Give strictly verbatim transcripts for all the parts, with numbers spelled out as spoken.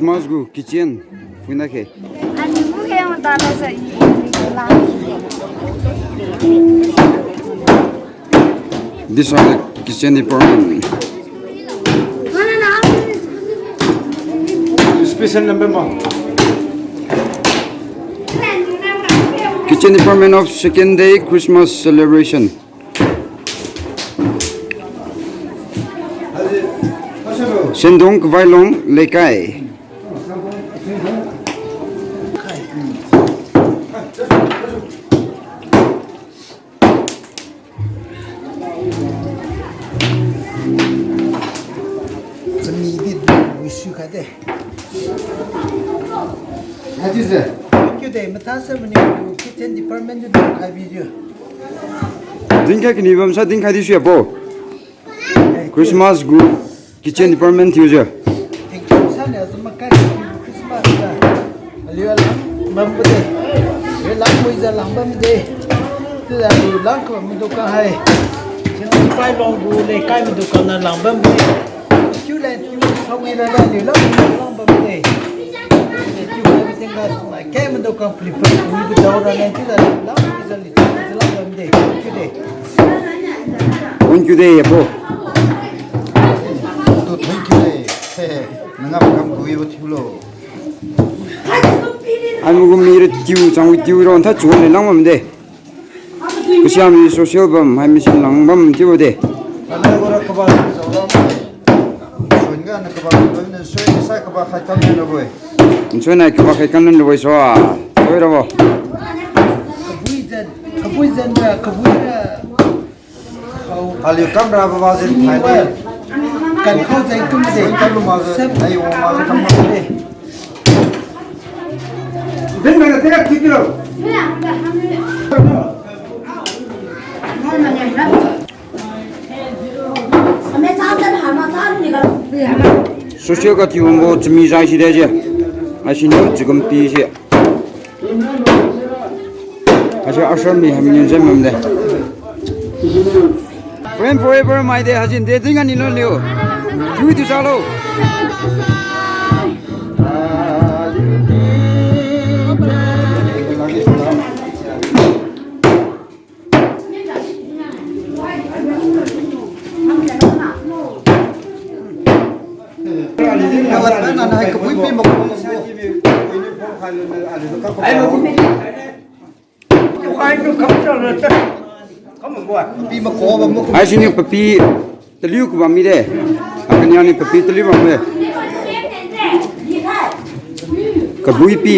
Christmas gu kitchen phuina khe. These are the kitchen department. Special number mo. Kitchen department of second day Christmas celebration. Sendong Kavailong Leikai. Chami di wisu kha de. Hadi se. Thank you de, matha se mani kitchen department di khai video. Dinkhai kini bam sa dinkhai di suya po. Christmas gu kitchen department thiujiu. Tingkum sani azu makai Christmas ga. Aliu alang bambo de. Aliu lang muijiu lang bamde. Chiujiu aliu lang kabam maidung khang hai. Chiu pai long gu le kai maidung khang na lang bamde. Chiu le chiu song ira le aliu lang lang bamde. Chiu pai tingga song lai kai maidung khang pli pai gu dao ra le chiujiu aliu lang muijiu aliu chiu lang bamde. Chiu de. Thank you de, apo. To thank you de. He, he. Nangam kam kuibo thiulo. Ai magu mira tiu, changwi tiu ro, ntha chuan le lang bam de. Kasiam mi social bam, hai machine lang bam thiubo de. Ala gora kaba, suan ga na kaba, suan sai kaba khai kam na boi. Suan nai kaba khai kam na boi so. Soi rabo. Kabui jan, kabui jan ra, kabui ra. Aliu kam ra baba jin khai ni. Kan khau jai kum de. Kan lu ma jai. Ai, o ma jai kam ma de. Din ma na tira tiki lo. Social ga tiumbo chami jai si de je. Ai si ni chigum pi si. Haise Assam mi hamni jen mam de. Friend forever mai de hajin de dinga ni lo liu. Tui tu sa lo. Haisiniu papi taliu kabam mide. Akania niu papi taliu bam mide. Kabui pi.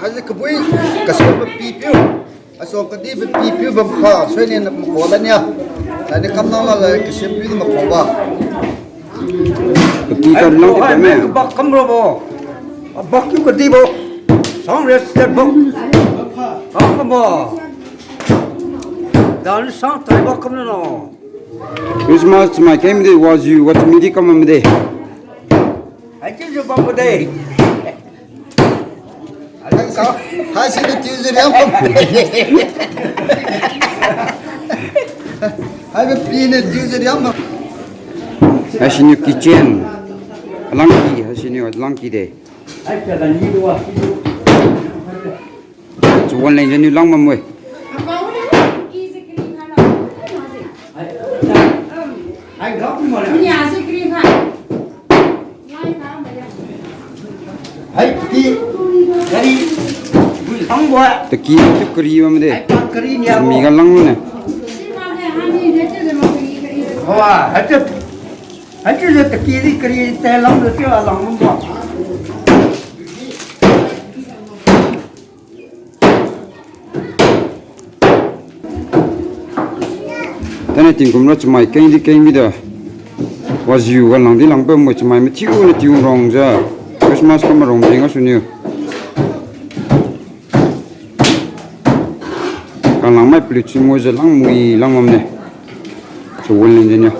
Haise kabui kasem papi piu. Aso kadi papi piu bam kha, suini na mako la nia. Tadi kam na la la kasem piu mako ba. Papi ka lang ti me. Kabak kam ro bo. Abak kiu kadi bo. Sang rest bo. Kam kam bo. Dan sang tai bak kam no. Christmas mai kemdi wajiu, wachami di kam mide. Hai chiujiu bambo de. Haisiniu tiujiu riam kam. Haibo piniu tiujiu riam kam. Haisiniu kitchen. Alangki, haisiniu alangki de. Chuwan leng janiu lang bambo-e. Hai, taki, kari, bui sang bo. Taki tu kari bam de. Hai, pa kari ni. Mi ga lang ne. Wa, hai tu, hai tu je taki di kari te lang de ti lang bam bo. Tana tingkum ra chamai keng di keng mida. Wajiu ga lang di lang pembo chamai mathiu na tiu rong ja. Christmas kam rong jeng asuniu. Kang lang mai pelu chimoi ja lang mui lang bam ne. Chuwan leng janiu.